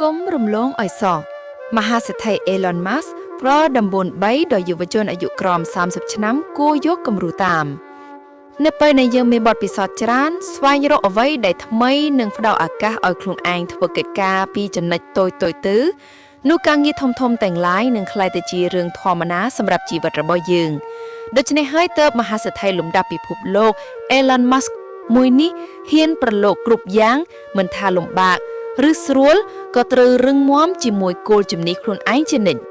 កុំរំលងឲ្យសោះមហាសេដ្ឋី Elon Musk ផ្ដល់តំបន់3ដល់យុវជនអាយុក្រោម30ឆ្នាំគួរយកគំរូតាម នៅពេលដែលយើងមានបទពិសោធន៍ច្រើនស្វែងរកអ្វីដែលថ្មីនិងផ្ដល់ឱកាសឲ្យខ្លួនឯងធ្វើកិច្ចការពីចំណុចតូចៗទៅនោះការងារធំៗទាំងឡាយនឹងក្លាយទៅជារឿងធម្មតាសម្រាប់ជីវិតរបស់យើងដូច្នេះហើយទើបមហាសេដ្ឋីលំដាប់ពិភពលោក Elon Musk មួយនេះហ៊ានប្រឡូកគ្រប់យ៉ាងមិនថាលំបាកឬស្រួលក៏ត្រូវរឹងមាំជាមួយគោលជំនាញខ្លួនឯងជានិច្ច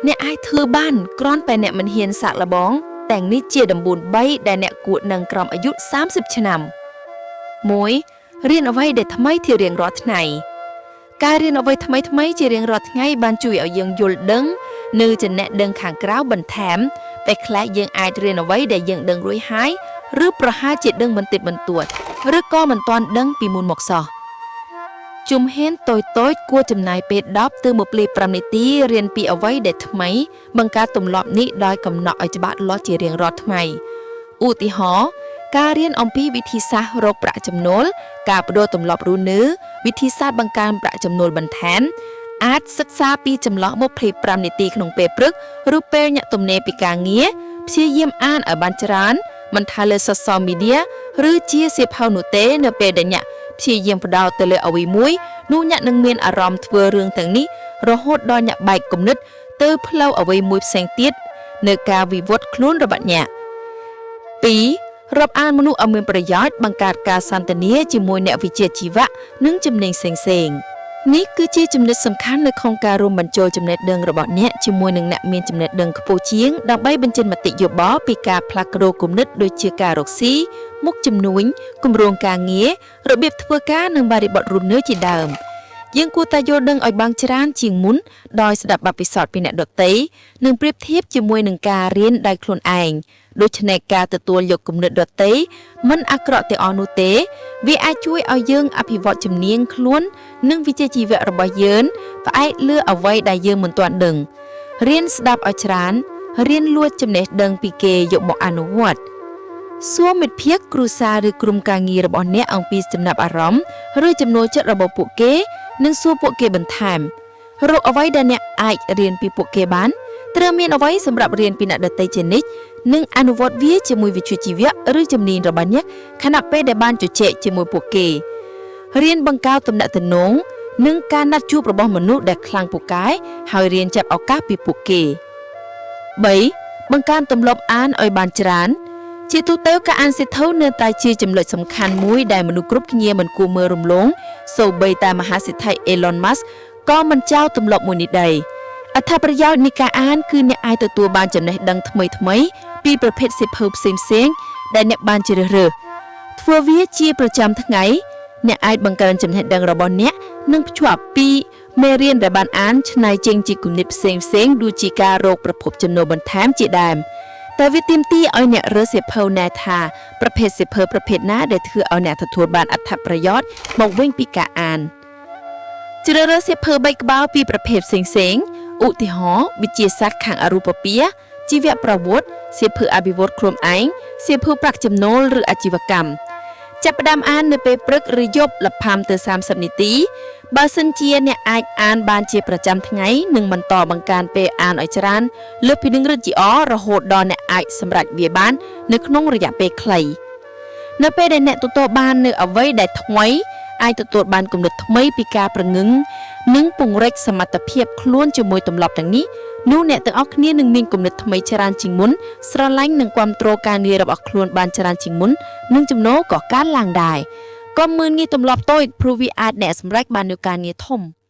អ្នកអាចធ្វើបានគ្រាន់តែអ្នកមិនហ៊ានសាកល្បង ទាំងនេះជាតំបន់3ដែលអ្នកគួរនឹងក្រោមអាយុ30ឆ្នាំ1រៀនអ្វីដែលថ្មីជារៀងរាល់ថ្ងៃការរៀនអ្វីថ្មីថ្មីជារៀងរាល់ថ្ងៃបានជួយឲ្យយើងយល់ដឹងនៅចំណេះដឹងខាងក្រៅបន្ថែមតែខ្លះយើងអាចរៀនអ្វីដែលយើងដឹងរួចហើយឬប្រហែលជាដឹងបន្តិចបន្តួចឬក៏មិនទាន់ដឹងពីមុនមកសោះជំហានតូចៗគួរចំណាយពេល10ទៅ25នាទីរៀនពីអ្វីដែលថ្មី បង្កើតទម្លាប់នេះដោយកំណត់ឲ្យច្បាស់លាស់ជារៀងរាល់ថ្ងៃឧទាហរណ៍ការរៀនអំពីវិធីសាស្ត្ររកប្រាក់ចំណូល ការប្ដូរទម្លាប់រស់នៅវិធីសាស្ត្របង្កើនប្រាក់ចំណូលបន្ថែមអាចសិក្សាពីចន្លោះ25នាទីក្នុងពេលព្រឹកឬពេលញាក់ទំនេរពីការងារព្យាយាមអានឲ្យបានច្រើនមិនថាលើ social media ឬជាសៀវភៅនោះទេនៅពេលដែលអ្នកព្យាយាមផ្ដោតទៅលើអ្វីមួយនោះអ្នកនឹងមានអារម្មណ៍ធ្វើរឿងទាំងនេះរហូតដល់អ្នកបែកគំនិត ទៅផ្លូវអ្វីមួយផ្សេងទៀតនៅការវិវត្តខ្លួនរបស់អ្នក2រាប់អានមនុស្សឲ្យមានប្រយោជន៍បង្កើតការសន្ទនាជាមួយអ្នកវិជ្ជាជីវៈនិងជំនាញផ្សេងៗនេះគឺជាចំណុចសំខាន់នៅក្នុងការរួមបញ្ចូលចំណេះដឹងរបស់អ្នកជាមួយនឹងអ្នកមានចំណេះដឹងខ្ពស់ជាងដើម្បីបញ្ចេញមតិយោបល់ពីការផ្លាស់ប្ដូរគំនិតដូចជាការរកស៊ីមុខជំនួញគម្រោងការងាររបៀបធ្វើការនិងបរិបទរស់នៅជាដើមយើងគួរតែយល់ដឹងឲ្យបានច្រើនជាងមុនដោយស្ដាប់បទពិសោធន៍ពីអ្នកដទៃនិងប្រៀបធៀបជាមួយនឹងការរៀនដោយខ្លួនឯងដូច្នេះការទទួលយកគំនិតដទៃមិនអាក្រក់ទាំងអស់នោះទេវាអាចជួយឲ្យយើងអភិវឌ្ឍជំនាញខ្លួននិងវិជ្ជាជីវៈរបស់យើងផ្អែកលើអ្វីដែលយើងមិនទាន់ដឹងរៀនស្ដាប់ឲ្យច្រើនរៀនលួចចំណេះដឹងពីគេយកមកអនុវត្តសួរមិត្តភ័ក្តិគ្រួសារឬក្រុមការងាររបស់អ្នកអំពីចំណាប់អារម្មណ៍ឬចំណូលចិត្តរបស់ពួកគេនិងសួរពួកគេបន្ថែមរកអ្វីដែលអ្នកអាចរៀនពីពួកគេបានត្រូវមានអ្វីសម្រាប់រៀនពីអ្នកដទៃជានិច្ចនិងអនុវត្តវាជាមួយវិជ្ជាជីវៈឬជំនាញរបស់អ្នកខណៈពេលដែលបានជជែកជាមួយពួកគេរៀនបង្កើតទំនាក់ទំនងនិងការណាត់ជួបរបស់មនុស្សដែលខ្លាំងពូកែហើយរៀនចាប់ឱកាសពីពួកគេ3បង្កើនទម្លាប់អានឲ្យបានច្រើនជាទូទៅការអានសៀវភៅនៅតែជាចំណុចសំខាន់មួយដែលមនុស្សគ្រប់គ្នាមិនគួរមើលរំលងសូម្បីតែមហាសេដ្ឋី Elon Musk ក៏មិនចោលទម្លាប់មួយនេះដែរអត្ថប្រយោជន៍នៃការអានគឺអ្នកអាចទទួលបានចំណេះដឹងថ្មីៗពីប្រភេទសៀវភៅផ្សេងៗដែលអ្នកបានជ្រើសរើសធ្វើវាជាប្រចាំថ្ងៃអ្នកអាចបង្កើនចំណេះដឹងរបស់អ្នកនិងភ្ជាប់ពីមេរៀនដែលបានអានឆ្នៃចេញជាគំនិតផ្សេងៗដូចជាការរកប្រភពចំណូលបន្ថែមជាដើមតែវាទាមទារឲ្យអ្នករើសសៀវភៅណែថាប្រភេទសៀវភៅប្រភេទណាដែលធ្វើឲ្យអ្នកទទួលបានអត្ថប្រយោជន៍មកវិញពីការអានជ្រើសរើសសៀវភៅបីក្បាលពីប្រភេទផ្សេងៗឧទាហរណ៍វិទ្យាសាស្ត្រខាងអរូបភាជីវប្រវត្តិសៀវភៅអភិវឌ្ឍខ្លួនឯងសៀវភៅប្រាក់ចំណូលឬអាជីវកម្មចាប់ផ្ដើមអាននៅពេលព្រឹកឬយប់លផាំទៅ30នាទីបើសិនជាអ្នកអាចអានបានជាប្រចាំថ្ងៃនិងបន្តបង្កើនពេលអានឲ្យច្រើនលើសពីនឹងរឹតជាអរហូតដល់អ្នកអាចសម្រេចវាបាននៅក្នុងរយៈពេលខ្លីនៅពេលដែលអ្នកទទួលបាននៅអ្វីដែលថ្មីអាចទទួលបានគំនិតថ្មីពីការប្រងឹងនិងពង្រឹងសមត្ថភាពខ្លួនជាមួយទម្លាប់ទាំងនេះនោះអ្នកទាំងអស់គ្នានឹងមានគំនិតថ្មីច្រើនជាងមុនស្រឡាញ់និងគាំទ្រការងាររបស់ខ្លួនបានច្រើនជាងមុននិងចំណូលក៏កើនឡើងដែរកុំមើលងាយទម្លាប់តូចព្រោះវាអាចអ្នកសម្រេចបាននូវការងារធំ។